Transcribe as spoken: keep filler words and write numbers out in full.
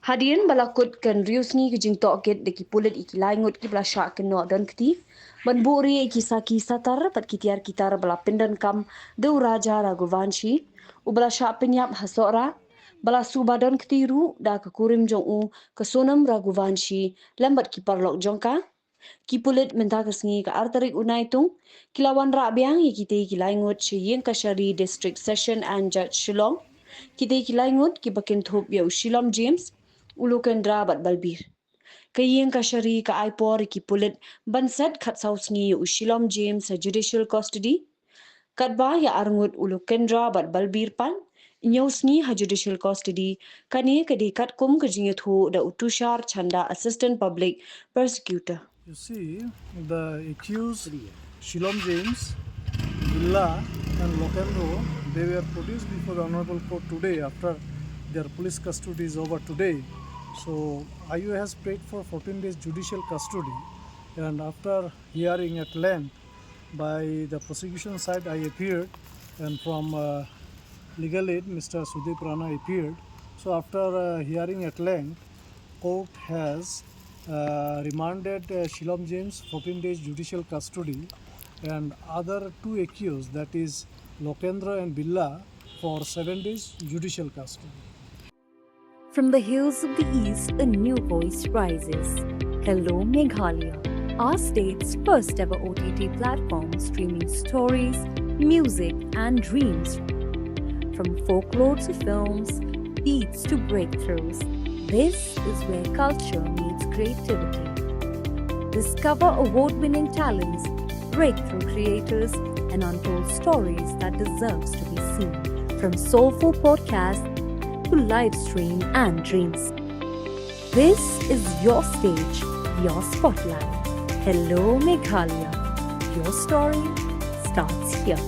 Hadien ba la kut kan riewsngi ka jingtohkit da ki pulit ïa ki lai ngut kiba la shah kynnoh donkti ban buhrieh ïa ki sakhi satar bad ki tiar ki tar ba la pyndonkam da u Raja Raghuvanshi uba la shah pynïap ha Sohra, ba la suba donkti ruh da ka kurim jong u ka Sonam Raghuvanshi lem bad ki paralok jong ka. Ki pulit mynta ka sngi ka ar tarik u Naitung ki la wanrah biang ïa kitei ki lai ngut sha ïing kashari District Session and Judge Shillong. Kitei ki lai ngut kiba kynthup ïa u Shilom James, u Lokendra bad Balbir. Ka ïing kashari ka ai por ïa ki pulit ban set khatsaw sngi ïa u Shilom James ha judicial custody. Katba ïa ar ngut u Lokendra bad Balbir pat hynñiew sngi ha judicial custody, kane ka dei katkum ka jingïathuh da u Tushar Chanda, Assistant Public Prosecutor. You see, the accused Shilom James, Billa, and Lokendra, they were produced before the Honorable Court today after their police custody is over today. So, I U has paid for fourteen days judicial custody, and after hearing at length by the prosecution side, I appeared, and from uh, legal aid, Mister Sudeep Rana appeared. So, after uh, hearing at length, court has uh, remanded uh, Shilom James fourteen days judicial custody and other two accused, that is Lokendra and Billa, for seven days judicial custody. From the hills of the east, a new voice rises. Hello, Meghalaya, our state's first ever O T T platform, streaming stories, music, and dreams. From folklore to films, beats to breakthroughs, this is where culture meets creativity. Discover award winning talents, breakthrough creators, and untold stories that deserves to be seen. From soulful podcasts to live stream and dreams, this is your stage, your spotlight. Hello, Meghalaya. Your story starts here.